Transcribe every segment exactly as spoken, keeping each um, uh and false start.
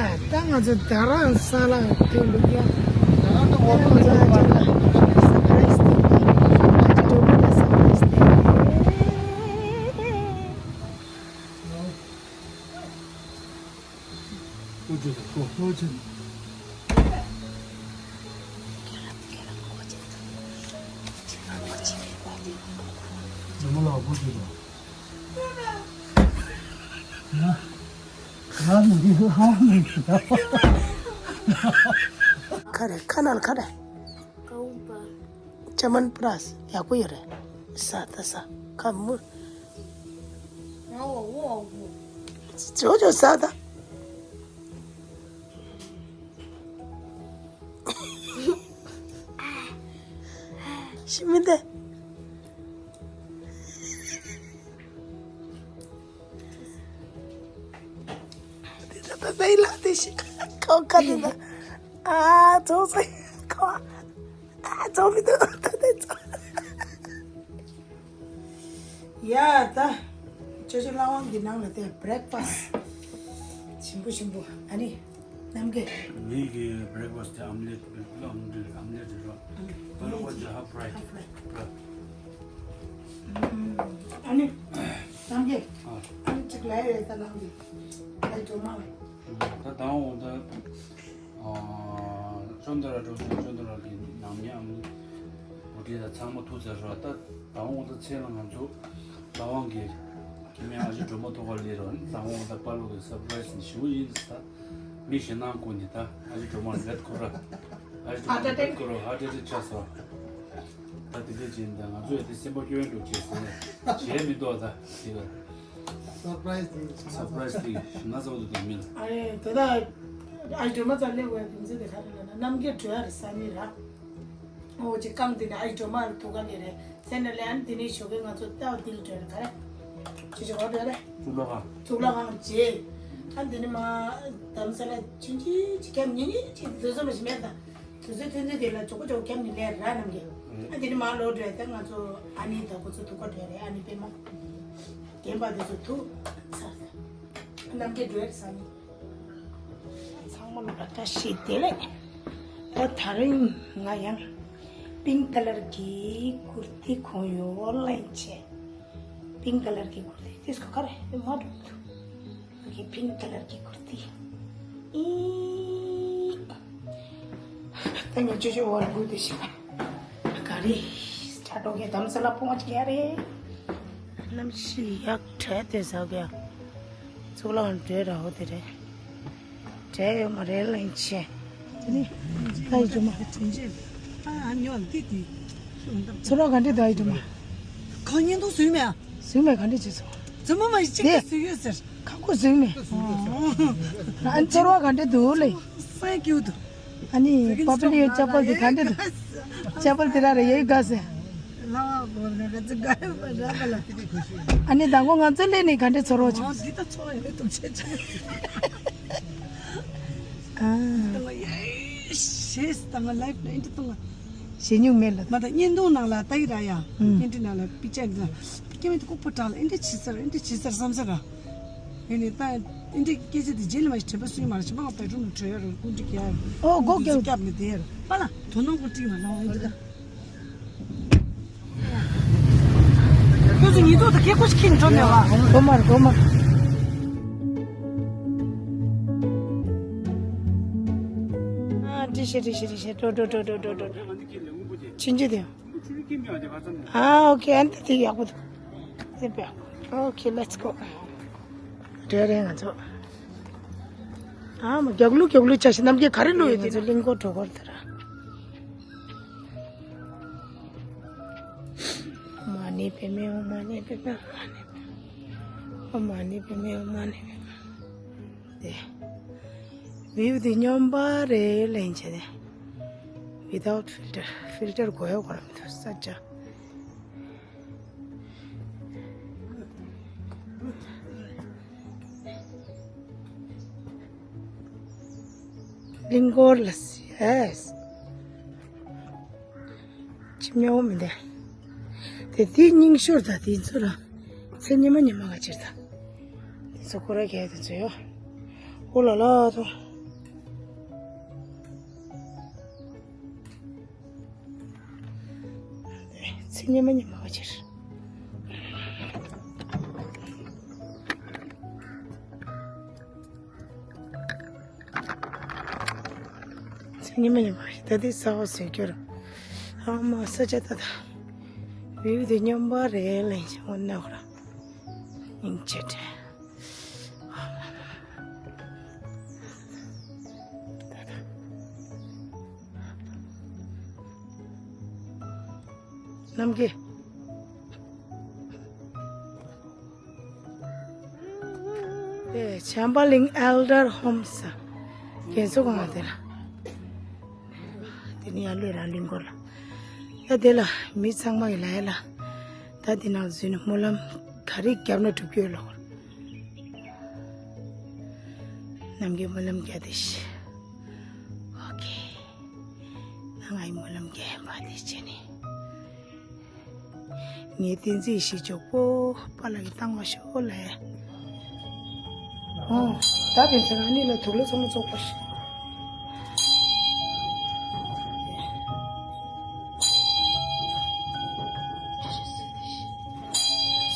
ད་ང་ཚོ་རྡ་རམ་ས་ལ་ཐོན་འདུག་ཡ། ད་ང་ཚོ་ཨ་ཅག་ལ་སར་པ་རའི་སི་སྟེར་གྱི། ཨ་ཅག་གྲོགས་མོ་ལ་སར་པ་རའི་སི་སྟེར་གྱི། ཁ་རེ་ཁ་ནང་ཁ་རེ། ཅ་མན་པ་ར་སི་ཡག་པོ་ཡོད་རེད། ཟ་ད་ཟ། ཁ་མུ། ཅོ་ཅོ་ཟ་ད། ཤི་མི་འདི། དེ་ད་ད་ད་ཡི་ལ་དེ་ཤི་ཁོ་ཁ་དེ་ད། ཨ་ཙོ་ཙོ་ཁོ། ཨ་ཙོ་མི་འདུག་ད་དེ་ཙོ། ཡ་ད། ཅོ་ཅོ་ལྷ་དབང་གི་ནང་ལ་དེ་བྷི་རེག་ཕ་སི། ཞིམ་པོ་ཞིམ་པོ་ཨ་ནི། རྣམ་རྒྱལ། ངེད་ཀྱི་བྷི་རེག་ཕ་སི་དེ་ཨམ་ལེ་ཊི། བྷི་རེག་ཕ་སི་ཨམ་ལེ་ཊི་རེད་རོ། ཨ་ནི་ད་ལོ་ཀོ་ཇ་ཧབ་ཕ་རའི་ཧབ་ཕ་རའི། ཨ་ནི། རྣམ་རྒྱལ། ཨ་ནི་གཅིག་ལ་ཡ་ད་ནང་གི་ཨ་ཡི་ཇོ་མ། ད་དང་འོ་ད། ཨ། ཅོན་ཏ་ར་འགྲོ་ཅོན་ཏ་ར་གི་ནང་མི་ཨམ་བུ་ཏི་ད་ཚང་མ་ཐུག་ཚར་རོ། ད་དང་འོ་ད་ཚེ་ལ་ང་ཚོ་ད་དབང་གི་ཁྱིམ་མི་ཨ་ཅག་སྒྲོལ་མ་ཐུག་ག་སླེབས་རོ། ཨ་ནི་དང་འོ་ད་པ་ལོ་གི་སར་པ་རའི་སི་ནི་ཞེ་པོ་ཡིན་ས། མི་ཞེ་ནང་ཀུན་ནི་ད་ཨ་ཅག་སྒྲོལ་མ་ལེད་ཁོ་ར། ཨ་ཅག་སྒྲོལ་མ་ལེད་ཁོ་ར་ཧ་ཏེ་ཏེ་ཆགས་སོ། ད་དེ་འདྲ་བྱས་ནས་ད་ང་ཚོ་ཡ་དེ་སེམས་པ་སྐྱོ་བའི་འགྲོ་བྱས་ཟེར་ནས་བྱས་མི་འདུག་ད་དེ་ག་སར་པ་རའི་སི་དེ་སར་པ་རའི་སི་དེ་ཞེ་ན་ཚ་བོ་དེ་མིན། ཨ་རེ་དེ་ད་ཨ་ཅག་སྒྲོལ་མ་ཚ་སླེབས་དགོས་དུས་ཚོད་དེ་ག་རེ་ལབ་ན་རྣམ་རྒྱལ་བྲོས་ཡ་རེད་ས་ནི་ར། ཨོ་ཅིག་རྐང་འདི་ནས་ཨ་ཡི་སྒྲོལ་མ་ལ་ཐུག་ག་ནི་རེད། སེ་ན་ལེ་ཨ་ནི་དེ་ནས་ཞོགས་ཀས་ང་ཚོ་ལྟ་བ་དེ་ལ་བྲོས་རེད་ག་རེ། ཅི་ཅི་ག་བྲོས་རེད། གཙུག་ལག་ཁང་། གཙུག་ལག་ཁང་རྗེས། ཨ་འདི་ནས་མ་དྷ་རམ་ས་ལ་ཆུན་ཆི་ཅི་ཁྱམ་ཉི་ཉི་ཅི་དུས་ཚོད་མ་ཞིག་མེད་ད། དུས་ཚོད་ཐུང་ཐུང་དེ་ལ་ཅོག་པོ་ཅོག་ཁྱམ་ནི་ལེ་ར་རྣམ་རྒྱལ། ཨ་འདི་ནས་མ་ལོ་བྲོས་ད་ང་ཚོ་ཨ་ནི་ད་ཁོ་ཚོ་ཐུག་ག་བྲོས་རེད། ཨ་ནི་པད་མ། རྒན་པ་དེ་ཚོ་ཐུག་ཚར་ད། རྣམ་རྒྱལ་བྲོས་རེད་ས་ནི། ཚང་མ་ལ་བཀྲ་ཤིས་བདེ་ལེགས། ད་ད་རིང་ང་ཡང་པིང་ཀ་ལར་གྱི་ཀུར་ཏི་གོན་ཡོད་ལེན་བྱས། པིང་ཀ་ལར་གྱི་ཀུར་ཏི་དེ་སྐོ་ཁ་རེ་མ་འགྲོ་འདུག་ཨོ་ཁེ། པིང་ཀ་ལར་གྱི་ཀུར་ཏི། ཨི། ད་ངས་ཅོ་ཅོ་བར་དགོས་དེ་ཞིག་ག་རེ། དྲ་གྲོགས་ཀྱི་དམ་ས་ལ་ཕོང་བ་ཅིག་ཡ་རེད། གནམ་གཤིས་ཡག་དྲག་དེ་ཟ་གི་ཡ། གཙུག་ལག་འགྲོས་ར་ཧོ་དེ་རེད། བྲལ་ཡོད་མ་རེད་ལན་ཆེ། དེ་ནི་ད་ཡི་ཇོ་མ། ཨ་ཉོ་འདི་དེ། ཚོ་རོགས་ག་འདྲེ་དང་ཡི་ཇོ་མ། ཁོ་བརྙན་ཐུང་བཟོས་མེད་ཨ། བཟོས་མེད་ག་འདྲེ་བྱེད་སོང་། བཟོས་མ་མ་ཡི་གཅིག་དེ་གིས་བཟོས་ཡོད་ཟེར། ཁ་ཁོ་བཟོས་མེད། ཨ་ཚོ་རོགས་ག་འདྲེ་འདུག་ལེ། སའི་ཀྱུ་དུ། ཨ་ནི་པ་པི་ལི་ཡོ་ཅ་པལ་དེ་ག་འདྲེ་འདུག་ཅ་པལ་དེ་ར་རེ་ཡོད་ག་ཟེར། ལ་བ་གོ་ར་ག་ཚི་ག་ཡོད་པ་ར་ག་ལ། ཨ་ནི་དང་པོ་ང་ཚོ་ལེ་ནི་ག་འདྲེ་ཚོ་རོགས་བྱེད། ཨ་འདི་ད་ཚོ་ཡོད་དུ་ཆེ་ཆེ། ཨ། ཞེས་དང་ལའིབ་ནས་འདི་གཏོང་བ། ཞེ་སྨྱུག་མེད་ལ། མ་ད་བརྙན་ཐུང་ནང་ལ་ལྟ་ཡི་ར་ཡ། ཨུམ། བརྙན་འཕྲིན་ནང་ལ་པི་ཅག་འདི་ལ། སྐྱེ་མེད་དུ་ལྐུགས་པ་དྲག་ལ་ཨེ་འདྲ་བྱེད་ས་ར་ཨེ་འདྲ་བྱེད་ས་ར་བསམ་ས་ར། ཡིན་ནི་ད་ཨེ་འདྲ་སྐད་ཆ་དེ་རྗེས་ལ་མ་ཞིག་དྲན་པ་སུས་མ་ར་ཞིག་མ་ང་བེད་རུམ་ལ་བྲོས་ཡ་ར་ཀུན་ཏི་ག་ཡ་ར། ཨོ་སྒོ་ཀྱང་སྐྱབས་ནི་དེ་ཡ་ར་པ་ལ་དོ་སྣང་ཀུན་ཏི་མ་ལ་ཨེ་འདྲ་ད། ཁྱོད་ཚོ་ཉིན་ཐོག་ཏུ་ཁེ་ཁོ་ཞིག་ཁྱིམ་འགྲོ་མེད་བ། གོ་མར་གོ་མར། ཨ་ཏི་ཤི་ཏི་ཤི་ཏི་ཤི་ཏོ་ཏོ་ཏོ་ཏོ་ཏོ། ཆིན་ཅི་དེ། ཨ་ཨོ་ཁེ། ཨན་ཏི་དེ་ཡག་པོ་འདུག་དེ་པ། ཨོ་ཁེ། Let's go། འདྲེ་རེད་ང་ཚོ། ཨ་མ་རྒྱག་ལུགས་རྒྱག་ལུགས་ཆ་ཤི་རྣམ་རྒྱལ་ག་རེ་ལུས་ཡོད་དེ། ང་ཚོ་གླིང་སྐོར་གྲོགས་སྐོར་དེ་ར། ཨོཾ་མ་ཎི་པདྨེ། ཨོཾ་མ་ཎི་པདྨེ། ཨོཾ་མ་ཎི་པདྨེ། ཨོཾ་མ་ཎི་པདྨེ། ཨོཾ་མ་ཎི་པདྨེ། ཨོཾ་མ་ཎི་པདྨེ། དེ། བིའུ་དེ་སྙོམས་པ་རེད་ལེན་བྱས་ཏེ། Without filter། ཕིལ་ཊར་དགོས་ཡོད་གོ་ར་མི་འདུག་ས་ཆ། གླིང་སྐོར་ལ་ཡེས། ཅི་སྨྱོ་མི་འདུག་དེ་དེ་རྙིང་ཤོས་ད་དེ་ཚོ་ར། ཚེ་ཉི་མ་ཉི་མ་ག་ཅིག་ད། དེ་ཚོ་ཁོ་ར་གས་དེ་ཚོ་ཡོད། ཨོ་ལ་ལ་ཐོ། ཉི་མ་ཉི་མ་བ་ཕྱིར། ཉི་མ་ཉི་མ་ད་དེ་ས་བ་ཟེར་རྒྱུར། ཨ་མ་ས་ཆ་ད་ད། བིའུ་དེ་སྙོམས་པ་རེད་ལན་ཞིག་འོ་ན་ཧོ་ར། སྙིང་རྗེ་དྲན། ནམ་གྱི། དེ་བྱམས་པ་གླིང་ཨེལ་ཌར་ཧོམ་ས། རྒན་གསོ་ཁང་དེ་ལ། དེ་ནི་ཡར་ལོས་རང་གླིང་སྐོར་ལ། ཡ་དེ་ལ་མི་ཚང་མ་ཡི་ལ་ཡ་ལ། ད་དེ་ནང་འཛུལ་ནས་སྨོན་ལམ་ག་རེ་བརྒྱབ་ན་འགྲུབ་ཀྱི་ཡོད་ལོ། ནམ་གྱི་སྨོན་ལམ་བརྒྱབ་དེ་ཤི། ཨོ་ཁེ། ང་ཡི་སྨོན་ལམ་རྒྱས་པ་དེ་བྱས་ནས། ངའི་བསྟན་འཛིན་ཞིག་འཇོག་པོ་པ་ལགས་ཀྱིས་བཏང་བ་ཤོག་ལས། ཨོ། ད་ཕན་ཚུན་ཨ་ནི་ལ་དུག་ལོ་ཚང་མ་བཙོག་པ་ཞིག་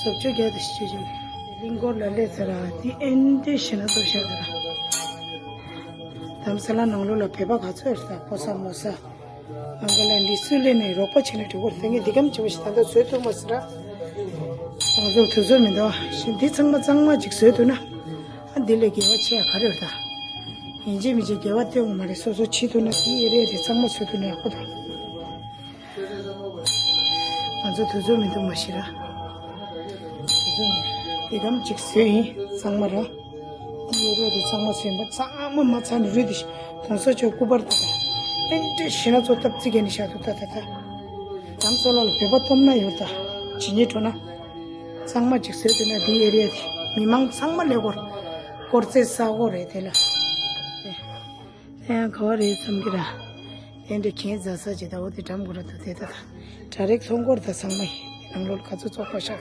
བཟོ་བཅོས་རྒྱག་དེ་ཞིག་བྱེད་ཅིང་། གླིང་སྐོར་ལ་སླེབས་ཚར་ར་དེ་ཨེན་ཏེ་ཞེ་ན་ཚོ་ཤ་དེ་ར། དམ་ས་ལ་ནང་ལོགས་ལ་བོད་པ་ག་ཚོད་ཡོད་ས་ཕོ་ས་མོ་ས། ང་ག་ལ་འདི་སུས་ལས་ནས་རོགས་པ་བྱས་ནས་འགྲོ་དགོས་ཟེར་ངས་འདི་གམ་བྱེད་པ་ཞིག་ད་ལྟ་བཟོས་ཐུབ་མ་ཟེར་ར། ང་ཚོར་དུས་ཚོད་མི་འདུག་ཞེས་འདི་ཚང་མ་གཙང་མ་ཅིག་བཟོས་འདུག་ན། ཨ་འདི་ལས་དགེ་བ་ཆེ་ཡ་ག་རེ་ཡོད་ད། ཡིན་གཅིག་མིན་གཅིག་དགེ་བ་སྟོན་དགོས་མ་རེད་སོ་སོ་བྱེད་ཐུབ་ན་དེ་ཡི་རེད་རེད་ཚང་མ་བཟོས་ཐུབ་ན་ཡག་པོ་ད། ང་ཚོ་དུས་ཚོད་མི་འདུག་མ་ཤི་ར། དུས་ཚོད་མི་འདུག་འདི་གམ་ཅིག་བཟོས་ཡིན་གཙང་མ་ར། དེ་ཡོད་རེད་དེ་གཙང་མ་ཟིན་པ་ཚང་མ་མ་ཚང་ནས་རུལ་དེ་གོང་ས་མཆོག་སྐུ་པར་ད་ད། ཨེ་འདྲས་ཞེ་ན་ཚོ་སྟབས་རྩིས་རྒྱག་ནས་བཞག་འདུག་ད་ད་ད། དམ་ས་ལ་ལ་བོད་པ་སྟོབས་ན་ཡོད་ད། ཇི་སྙེད་འགྲོ་ན། གཙང་མ་ཅིག་བཟོས་དེ་ན་དེ་ཨེ་རེད་དེ་མི་མང་ཚང་མ་ལས་སྐོར། སྐོར་རྩེད་ས་སྐོར་རེད་དེ་ལ། དེ་ཡང་ག་བ་རེད་བསམ་གི་ར། དེ་འདྲ་ཁྱེད་རྫ་ས་ཅིག་ད་འོ་དེ་འགྲམ་གོ་ར་ད་དེ་ད་ད། གྲ་རེག་ཚོང་སྐོར་ད་ཚང་མ་ཡིན་ནང་ལོགས་ག་ཚོད་ཚོགས་པ་ཤག་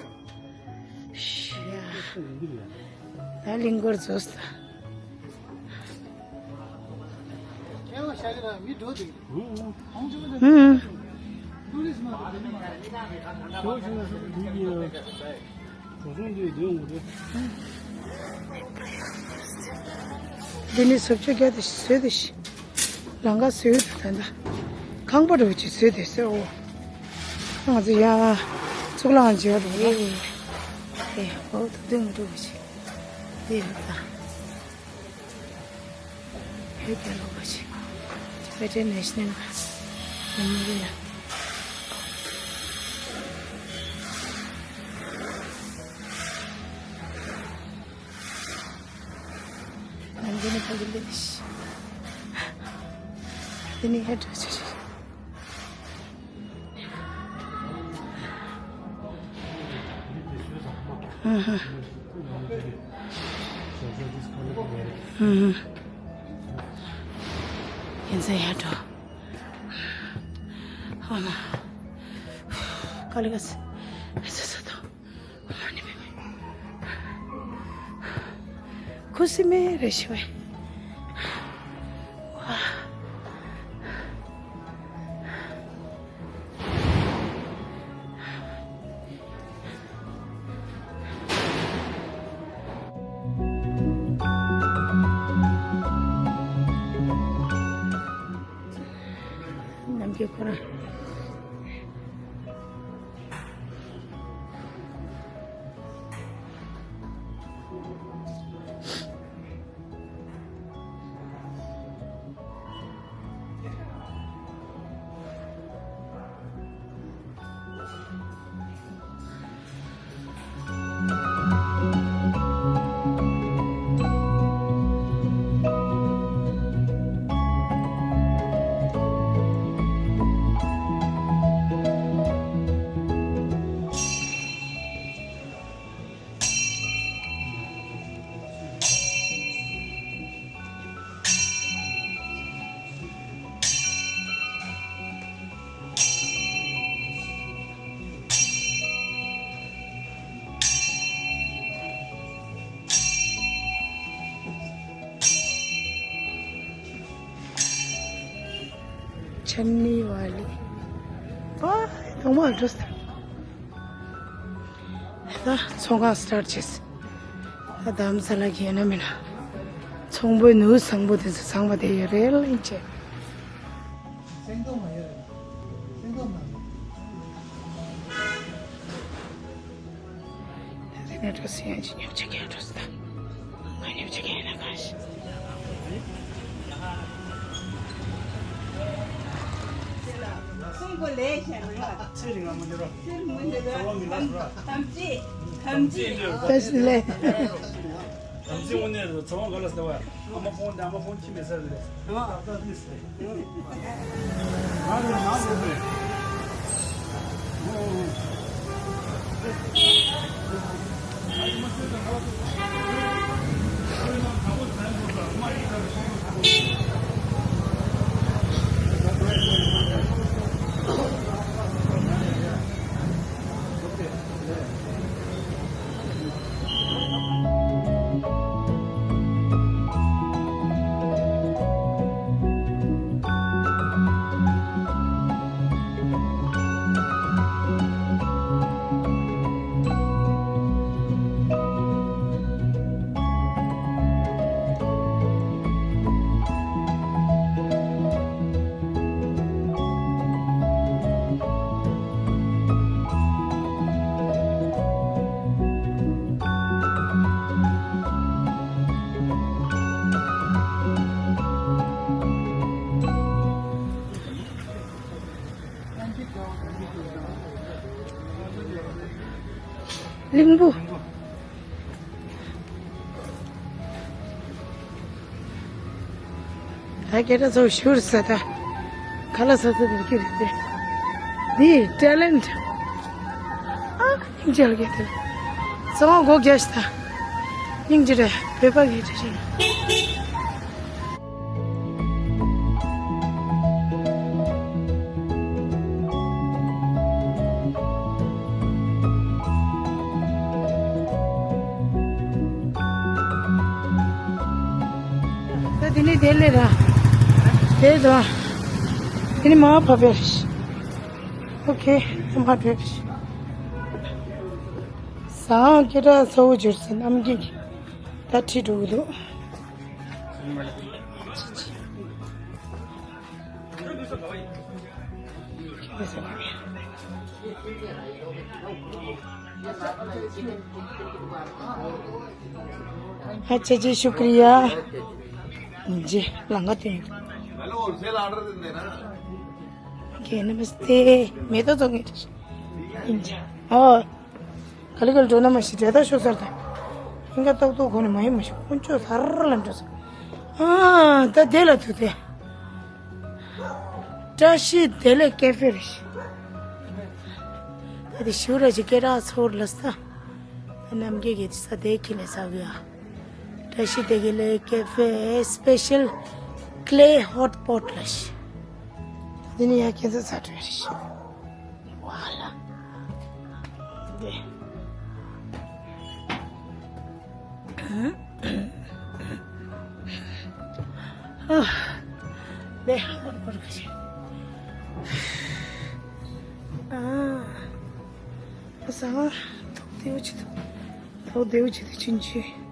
ད་གླིང་སྐོར་རྫོགས་སོང་། འདི་ནི་བཟོ་བཅོས་རྒྱག་དེ་བཟོས་དེ་ཤི། ལང་ཀ་བཟོས་དེ་ད་ལྟ་ཁང་པ་འདྲ་བོ་ཅིག་བཟོས་དེ་བཟོས་འོ། ང་ཚོ་ཡ་གཙུག་ལག་མཇལ་བ་འགྲོ་ན། ཨེ་ཨོ་ཐུབ་བསྟན་འདྲ་བོ་ཅིག་དེ་རེད་ད། བོད་རྒྱལ་ལོ་བ་ཞིག Tibetan National Memorial། ནང་འདི་ནི་ཕ་གི་ལི་ཤི། འདི་ནི་ཧེ་ཌྲེ་སི་ཞིག་ཨ་ཧ། ཨ་ཧ། ཡིན་ས་ཡ་འགྲོ། ཨ་མ། ཀ་ལི་ག་སི། ཨ་ས་ས་དང་། ཨ་མ་ནི་མེ་མེ། ཁུ་སི་མེ་རེ་ཤི་བའི། ཝ། ནམ་རྒྱུན་ཁོ་རང་ཆན་ནི་ཝ་ལི། ཨ། ཐོག་མ་འགྲོ་ས། ད་ཚོང་ཁང་སི་ཊར་ཊི་བྱས། ད་རྡ་རམ་ས་ལ་གི་ཡིན་ན་མིན་ན། ཚོང་པའི་ནུས་བཟང་པོ་དེ་ཚོ་ཚང་མ་དེ་ཡོད་རེད་ལ་ཡིན་ཅེ། ད་དེ་ནས་འགྲོ་སྲིད་ཡང་ཅི་ཉོ་ཆ་གས་འགྲོ་སྲིད་ད། ང་ཉོ་ཆ་གས་ཡིན་ན་གང་ཞིག་ཚེ་རིང་ལ་མི་འགྱུར་བ། ཚེ་རིང་ལ་མི་འགྱུར་བ། ཐམས་ཅད་ཐམས་ཅད་བཀྲ་ཤིས་བདེ་ལེགས། དམ་ཚིག་དངོས་གནས་རུ་ཚེ་དབང་ག་ལ་ཟེར་བ། ཨ་མ་ཕོང་དེ་ཨ་མ་ཕོང་ཁྱི་མེད་ས་རེད། ཨ་ད་ད་ནི་ཟེར། ང་རེད་ང་རེད་རེད། གླིང་བུ། ད་སྐད་གྲགས་ཚོ་ཞུར་ས་ད། ཁ་ལ་ས་ས་དེར་ཀི་རེད་དེ། འདི་ཊེ་ལེན་ཊི། ཨ་སྙིང་རྗེ་ལ་སྐད་དེ། ཚོང་སྒོ་རྒྱག་ཤི་ད། སྙིང་རྗེ་རེད་བོད་པ་གི་རེད་རེད། ད་དེ་ནས་དེ་ལས་ར། དེ་དང་། དེ་ནས་མ་ཕ་བེར། ཨོ་ཁེ། ད་མ་ཕེར། སང་སྐད་གྲགས་ཚ་བོ་འབྱོར་སོང་། གནམ་གྱི་ད་ཁྲིད་འགྲོ་གི་འདུག་ཨ་ཅེ་ཅེ་ཤུ་ཀྲི་ཡ། ཇེ་ལང་ག་ཏེ། ཨོ་ཁེ། ནམ་སྟེ་མེ་ཏོག་ཙོག་གི་ཨིན་ཇ། ཨོ། ག་ལེ་ག་ལེ་འགྲོ་ན་མ་ཤི་འདྲེ་ད་ཤོ་སར་ད། ཨིན་ག་ཏོག་ཏོག་གོ་ནི་མ་ཡིན་མ་ཤི་ཀུན་སྤྱོད་སར་ལ་འགྲོ་ས། ཨ་ད་དེ་ལ་ཐུག་སྟེ། བཀྲ་ཤིས་བདེ་ལེགས་ཀེ་ཧྥེ་རེད་ཤི། ད་དེ་ཤུ་ར་ཅི་སྐད་གྲགས་ཚོར་ལ་ས། ད་ནམ་རྒྱུན་གྱི་ས་དེ་ཁྱི་ལས་ས་གི་ཡ། བཀྲ་ཤིས་བདེ་ལེགས་ཀེ་ཧྥེ་སི་པེ་ཤལ་ཀེ་ལེ་ཧོཊ་པོཊ་ལ་ཤི། ད་དེ་ནི་ཡ་ཁྱེད་ཚོ་ཚ་དྲོད་རེད་ཤི། ཝ་ལ། འདི། ཨ། འདི། ཨ། ཟ་བ། ཐོག་དེའུ་ཅི་ཐོག་ཐོག་དེའུ་ཅི་དེ་ཆུན་ཆུན།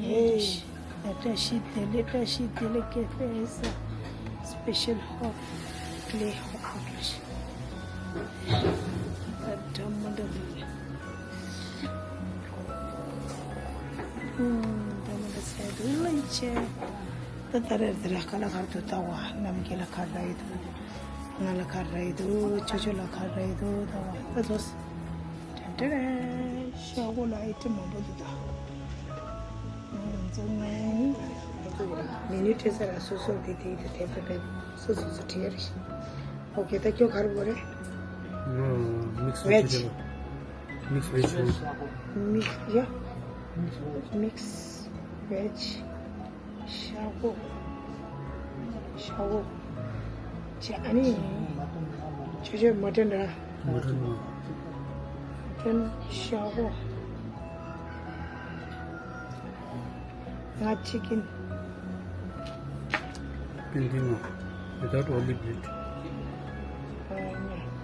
ཨེ། བཀྲ་ཤིས་བདེ་ལེགས། བཀྲ་ཤིས་བདེ་ལེགས་ཀེ་ཧྥེ་ཨེ་ས་སི་པེ་ཤལ་ཧོཊ་ཀེ་ལེ་ཧོཊ་པོཊ་ལ་ཤི། ད་འདྲ་མི་འདྲ་འདུག་ཨུམ། འདྲ་མི་འདྲ་ཟེར་འདུག་ལ་ཡིན་ཆེ། ད་ད་རེར་དེ་ལ་ཁ་ལ་ཁར་དུ་ལྟ་བ་རྣམ་རྒྱལ་ལ་ཁར་ར་ཡི་འདུག་ང་ལ་ཁར་ར་ཡི་འདུག་ཅོ་ཅོ་ལ་ཁར་ར་ཡི་འདུག་ལྟ་བ་ད་ཚོ། ཏན་ཏན་ཤ་བོ་ལ་ཨའི་ཊེམ་མང་པོ་འདུག་ད། ང་ཚོ་ནི་མེ་ནུ་སྤྲད་ས་ར་སོ་སོ་དེ་དེ་དེ་དེ་དེ་དེ་སོ་སོ་སོ་བྲིས་ཡ་རེད་ཤི། ཨོ་ཁེ། ད་ཁྱོད་ག་རེ་དགོས་རེད། ང་མིག་སི་ཝེཇ། ཝེཇ། མིག་སི་ཝེཇ། མིག་ཡ། མིག་སི་ཝེཇ། ཤ་བོ། ཤ་བོ། ཅེ་ཨ་ནི། ཅོ་ཅོ་མ་ཊན་ར། མ་ཊན་ར། མ་ཊན་ཤ་བོ། ང་ཅི་ཀིན། པིན་ཏིང་ང་། Without olive bread. ཨ་ནི།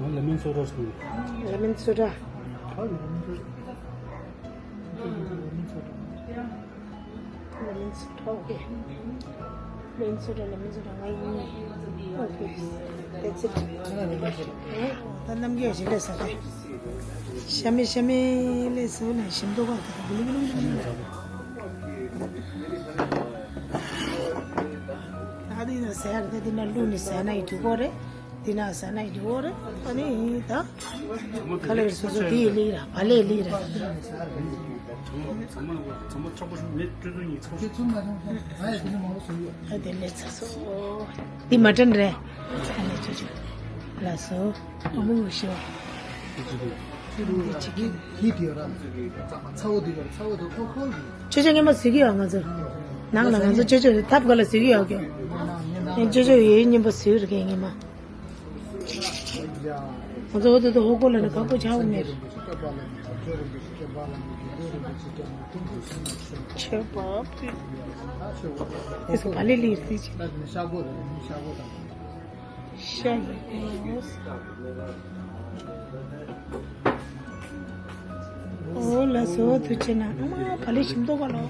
ང་ལེ་མོན་སོ་ཌ་ཞིག་ལེ་མོན་སོ་ཌ། ལེ་མོན་སོ་ཌ། ལེ་མོན་སོ་ཌ། ཨོ་ཀེ། ལེ་མོན་སོ་ཌ། ལེ་མོན་སོ་ཌ། ང་ཡིན། ཨོ་ཀེ། That's it. ད་རྣམ་རྒྱལ་ཞིག་ལས་ས་དེ། ཤ་མེད་ཤ་མེད་ལས་ཟོས་ནས་ཞིམ་མདོག་ཁ་དེ་གུ་ལུ་གུ་ལུ་གུ་ལུ། ད་འདི་ན་ཟ་ཡ་རེད། ད་འདི་ན་བླུགས་ནས་ཟ་ན་ཡི་དུས་གོ་རེད། འདི་ན་ཟ་ན་ཡི་དུས་གོ་རེད། ད་ནི་ད་ག་ལེར་སོ་སོ་དེ་ཡི་ལི་ར་བ་ལེ་ལི་ར། ཨ་དེ་ལས་ཚ་སོ། འདི་མ་དྲན་རེད། ཨ་ནི་ཅོ་ཅོ་ལ་སོ། ཨ་མོ་ཤོ། འདི་ཅི་གི། འདི་དེ་ར། ཚ་བོ་དེ་ཡོད། ཚ་བོ་དེ་ཁོ་ཁོ་གི། ཅོ་ཅོ་སྙན་པོ་ཟིག་ཡོད་ང་ཚོ། ནང་ལ་ང་ཚོ་ཅོ་ཅོ་ཐབ་ག་ལ་ཟིག་ཡོད་ཀྱང་། ཅོ་ཅོ་ཡོད་སྙན་པོ་ཟིག་རེད་ཀྱང་སྙན་མ། ང་ཚོ་འོ་དེ་དུ་ཧོ་ཀོ་ལ་ནི་ཁག་པོ་ཆགས་མེད། ཁྱེད་པ་ཕི། དེ་སུ་བ་ལི་ལི་རེད་ཅི། ཤ་ཡི་ཨོ་ལ་སོ་དུ་ཆེ་ན་ཨ་མ་བ་ལི་ཞིམ་མདོག་ག་ལོ།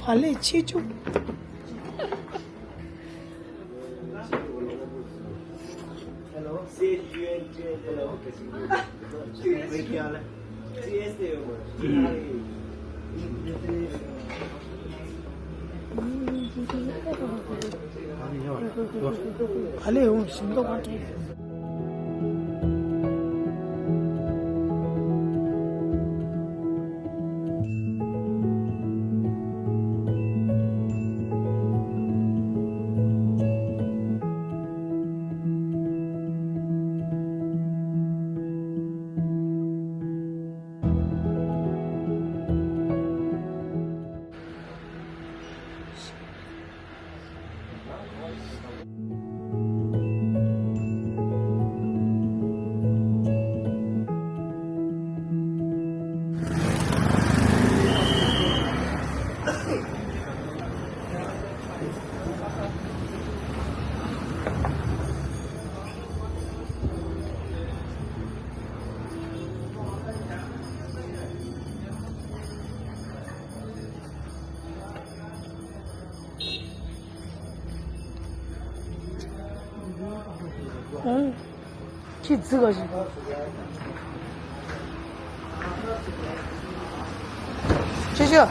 བ་ལི་ཆེ་ཆུ། Hello, say U N J, hello. ཨ་ལེ་འོང་ཞིམ་མདོག་པ་སྤྲད། ཁྱི་ཙི་ག་ཞིག་ཅི་ཞིག་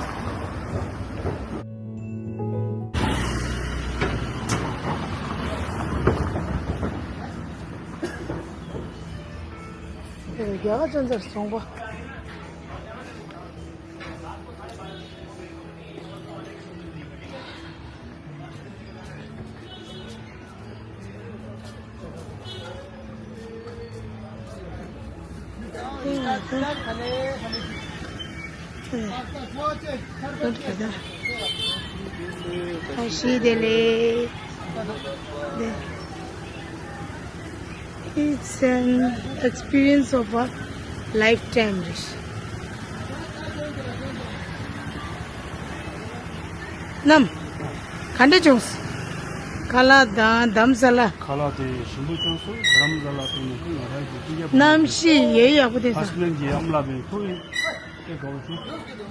རྒྱ་གར་ཅན་ཚར་སོང་པ། ཁ་ཤས་དེ་ལས། It's an experience of a lifetime རེད། ནམ། ག་འདྲ་བྱུང་། ཁ་ལག་དང་དྷ་རམ་ས་ལ། ཁ་ལག་དེ་ཞིམ་པོ་བྱུང་སོང་། དྷ་རམ་ས་ལ་དེ་ནི་ཁོ་ང་རང་གི་སྐུ་རྒྱབ། གནམ་གཤིས་ཡེ་ཡག་པོ་དེ་ཧ་སི་ལན་གྱི་ཨམ་ལགས་པས་ཁོ་ཡི་དེ་དགའ་བོ་བྱུང་།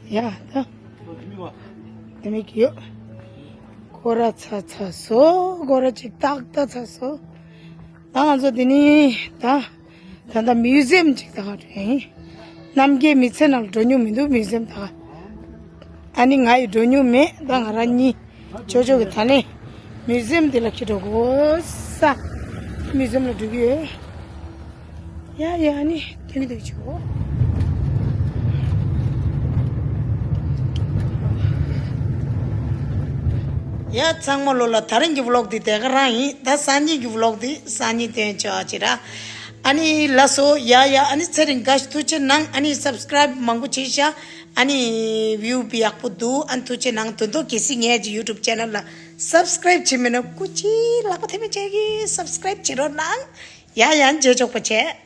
ཡ་ད། དེ་མིག་ཡོད། སྒོ་ར་ཚ་ཚ་སོ། སྒོ་ར་ཅིག་ཏག་ཏག་ཚ་སོ། ད་ང་ཚོ་འདི་ནི་ད་ད་ད་མིའུ་ཟི་ཡམ་ཅིག་ད་ག་འགྲོ་ཡིན། རྣམ་རྒྱལ་མི་ཚེ་ནང་འགྲོ་མྱོང་མི་འདུག་མིའུ་ཟི་ཡམ་ད་ག་ཨ་ནི་ང་ཡི་འགྲོ་མྱོང་མེད། ད་ང་རང་གཉིས་ཅོ་ཅོ་གི་ད་ལན་མིའུ་ཛི་ཡམ་འདི་ལ་ཁྱེར་འགྲོ་དགོས་ས། མིའུ་ཛི་ཡམ་ལ་འགྲོ་གི་ཡོད། ཡ་ཡ་ཨ་ནི་སྟོན་གི་འདུག་ཅིག་གོ། ཡ་ཚང་མ་ལོ་ལ་ད་རིང་གི་ཝི་ལོག་འདི་དེ་ག་རང་ཡིན། ད་སང་ཉིན་གྱི་ཝི་ལོག་འདི་སང་ཉིན་སྟོན་ཆོག་ཅི་ར། ཨ་ནི་ལགས་སོ། ཡ་ཡ་ཨ་ནི་ཚེ་རིང་དགའ་ཞིག་ཐུགས་རྗེ་གནང་། ཨ་ནི་སབ་སི་ཀ་རའིབ་མང་པོ་བྱས་ཤག་ཨ་ནི་བིའུ་ཡག་པོ་འདུག་ཨ་ནི་ཐུགས་རྗེ་གནང་། དོན་དུ་གལ་སྲིད་ངའི་ཡུ་ཊུབ་ཆེ་ནལ་ལ་སབ་སི་ཀ་རའིབ་བྱས་མེད་ན་སྐུ་མཁྱེན་ལག་པ་ཐལ་མོ་སྦྱར་གྱིས་སབ་སི་ཀ་རའིབ་བྱེད་རོགས་གནང་། ཡ་ཡ་མཇལ་ཆོག་པ་བྱས།